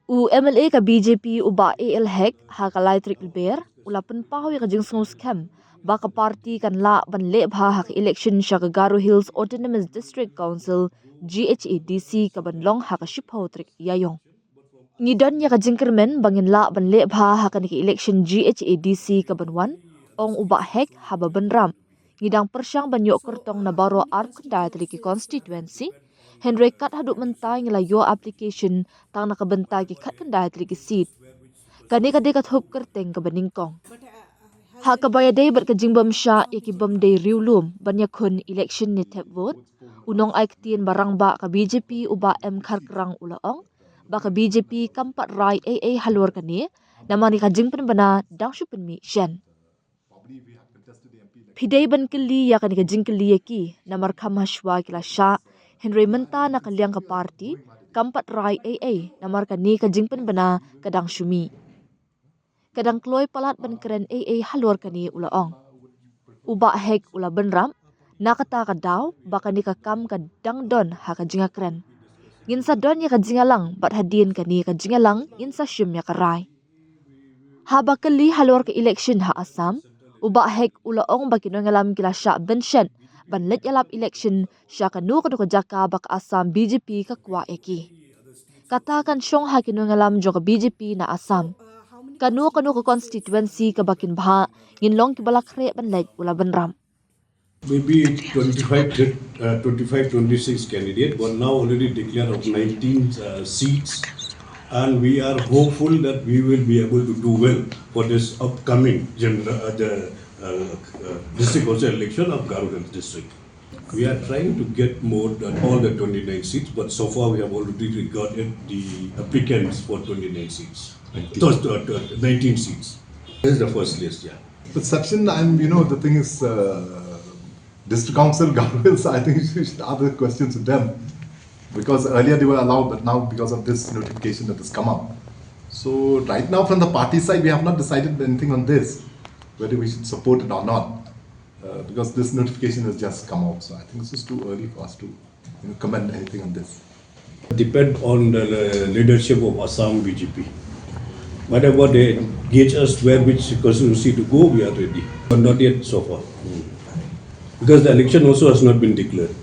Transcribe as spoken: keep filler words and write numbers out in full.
U M L A ka B J P u Bah A L Hek ha ka lai tarik Lber u la pynpaw ïa ka jingsngewskhem ba ka party kan lah ban leh bha ha ka election sha ka Garo Hills Autonomous District Council, G H A D C, ka ban long ha ka shiphew tarik Ïaiong. Ngi don ïa ka jingkyrmen ba ngin lah ban leh bha ha kane ka election G H A D C ka ban wan, ong u Bah Hek ha ba bynrap. Ngi dang pyrshang ban ïoh kyrtong na baroh arphew khyndai tylli ki constituency, hynrei kat haduh mynta ngi la ïoh application tang na ka bynta ki khatkhyndai tylli ki seat. Kane ka dei ka thup kyrteng ka banyngkong. Ha kaba ïadei bad ka jingbym shah ïa ki bym dei riewlum ban ïakhun election ne thep vote, u nongai ktien ba rangbah ka B J P u Bah M Kharkrang u la ong ba ka B J P kam pat rai ei ei halor kane, namar ïa ka jingpynbna dang shu pynmih shen. Phi dei ban kylli ïa kane ka jingkylli ïa ki, namar kham hashwa ki la shah, hynrei mynta na ka liang ka party kam pat rai ei ei, namar kane ka jingpynbna ka dang shu mih. Ka dang kloi palat ban kren ei ei halor kane, u la ong. U Bah Hek u la bynrap, na kata ka daw ba kane ka kam ka dang don ha ka jingïakren. Ngin sa don ïa ka jingïalang bad hadien kane ka jingïalang ngin sa shim ïa ka rai. Haba kylli halor ka election ha Assam, u Bah Hek u la ong ba ki nongïalam ki la shah bynshet ban leit ïalap election sha kano kano ka jaka ba ka Assam B J P ka kwah ïa ki. Kata kan shong ha ki nongïalam jong ka B J P na Assam. Kano kano ka constituency kaba kin bha, ngin long kiba la khreh ban leit, u la bynrap. Maybe twenty-five, uh, twenty-five, twenty-six candidate, but now already declared of nineteen uh, seats, and we are hopeful that we will be able to do well for this upcoming general uh, the uh, uh, district council election of Garo Hills district. We are trying to get more than all the twenty-nine seats, but so far we have already recorded the applicants for twenty-nine seats. Those, uh, uh, nineteen seats. This is the first list, yeah. But Sachin, I'm, you know, the thing is, uh, district council governments, I think you should ask the questions to them. Because earlier they were allowed, but now because of this notification that has come up. So right now from the party side, we have not decided anything on this, whether we should support it or not. Uh, because this notification has just come out. So I think this is too early for us to you know, comment anything on this. Depend on the leadership of Assam B J P. Whatever they gauge us where which constituency to go, we are ready. But not yet so far. Because the election also has not been declared.